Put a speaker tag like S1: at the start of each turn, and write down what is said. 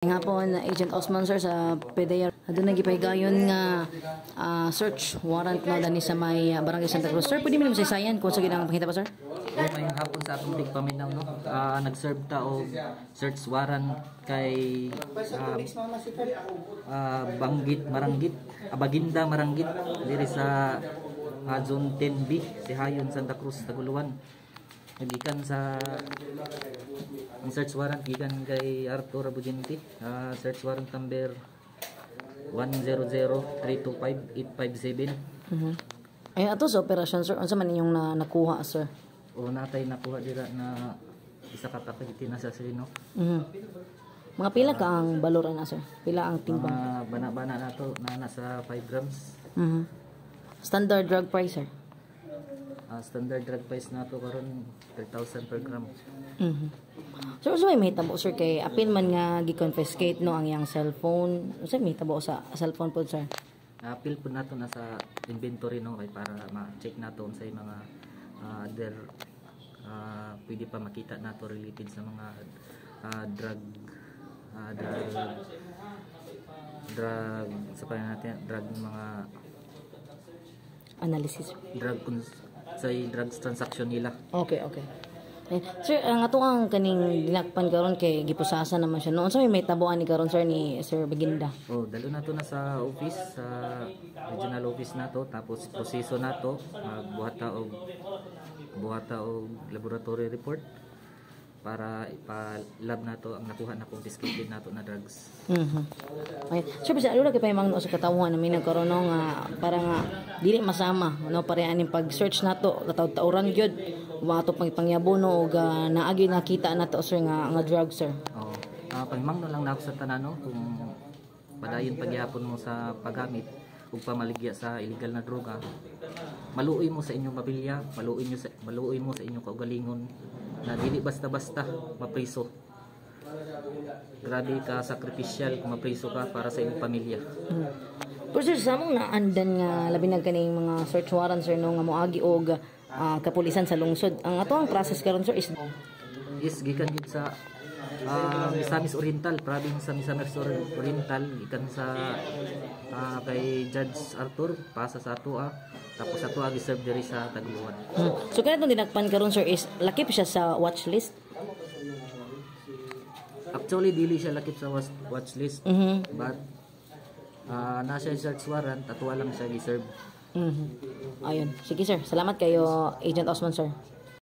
S1: Hapon, Agent Osman, sir, sa PDEA. Aduna gipahigayon nga search warrant no dani sa may Barangay Santa Cruz. Sir, pwede mo saysayan kung unsa ginang pangita pa, sir?
S2: Oh, maayong hapon sa atong tigpaminaw, no. Nag-serve ta og search warrant kay Banggit Maranggit, Abaginda Maranggit diri sa Zone 10B, Sihayon, Santa Cruz, Taguluan. Nagikan sa ang search warrant gikan kay Arthur Abugente. Search warrant number 100325857.
S1: Ay, ato sa operasyon, sir, unsa man inyong nakuha, sir?
S2: O natay nakuha dira na isa ka pakete na sa sino.
S1: Mga pila ka ang balor ana, sir? Pila ang timbang?
S2: Mga bana-bana nato na nasa 5 grams.
S1: Standard drug price, sir?
S2: Standard drug price nato karon 3,000 per gram.
S1: Sir, unsa may mahitabo, sir, kay apil man nga gi-confiscate no ang iyang cellphone? Unsa may mahitabo sa cellphone po, sir?
S2: Na-apil po nato na sa inventory, no, kay para ma-check nato unsay mga other pwede pa makita nato related sa mga drug sa pa natin drug mga
S1: Analysis.
S2: Drug sa drugs transaction nila.
S1: Okay. Eh, sir, ang ato ang kaning dinakpan karon kay gipusasan naman siya. Noon sa may tabuan ni karon, sir, ni Sir Baginda?
S2: Oh, dalo nato na sa office, sa regional office nato, tapos proseso nato, buhata og laboratory report para ipa-lab nato ang nakuha na confiscated nato na drugs.
S1: Okay. Sir, bisa ano kay pahimangno sa katawhan na nagkaroon, no, nga para nga dili masama, no, pare aning pag-search nato kataw-tawran gyud wa ato pang pangyabo, no, og naagi nakita nato, sir, nga nga drug, sir.
S2: Oh, pahimangno lang nako sa tanan, no, kung padayon pagyapon mo sa paggamit ug pamaligya sa illegal na droga, maluoy mo sa inyong pamilya, maluoy mo sa inyong kaugalingon na dili basta-basta mapriso. Grabe ka sakripisyal kung mapriso ka para sa imong pamilya.
S1: Pero sir, sa among naandan nga labi na kaning mga search warrant, sir, no, nga moagi og kapulisan sa lungsod. Ang ato ang process karon, sir, is
S2: Is gikan gid sa Misamis Oriental, province sa Misamis Oriental, gikan sa kay Judge Arthur pasa sa ato tapos ato gi-serve diri sa Taguluan.
S1: So kaya itong dinakpan karon, sir, is lakip siya sa watch list.
S2: Actually, dili siya lakip sa watch list. But na siya search warrant, ato lang siya gi-serve.
S1: Ayun. Sige, sir. Salamat kayo, Agent Osman, sir.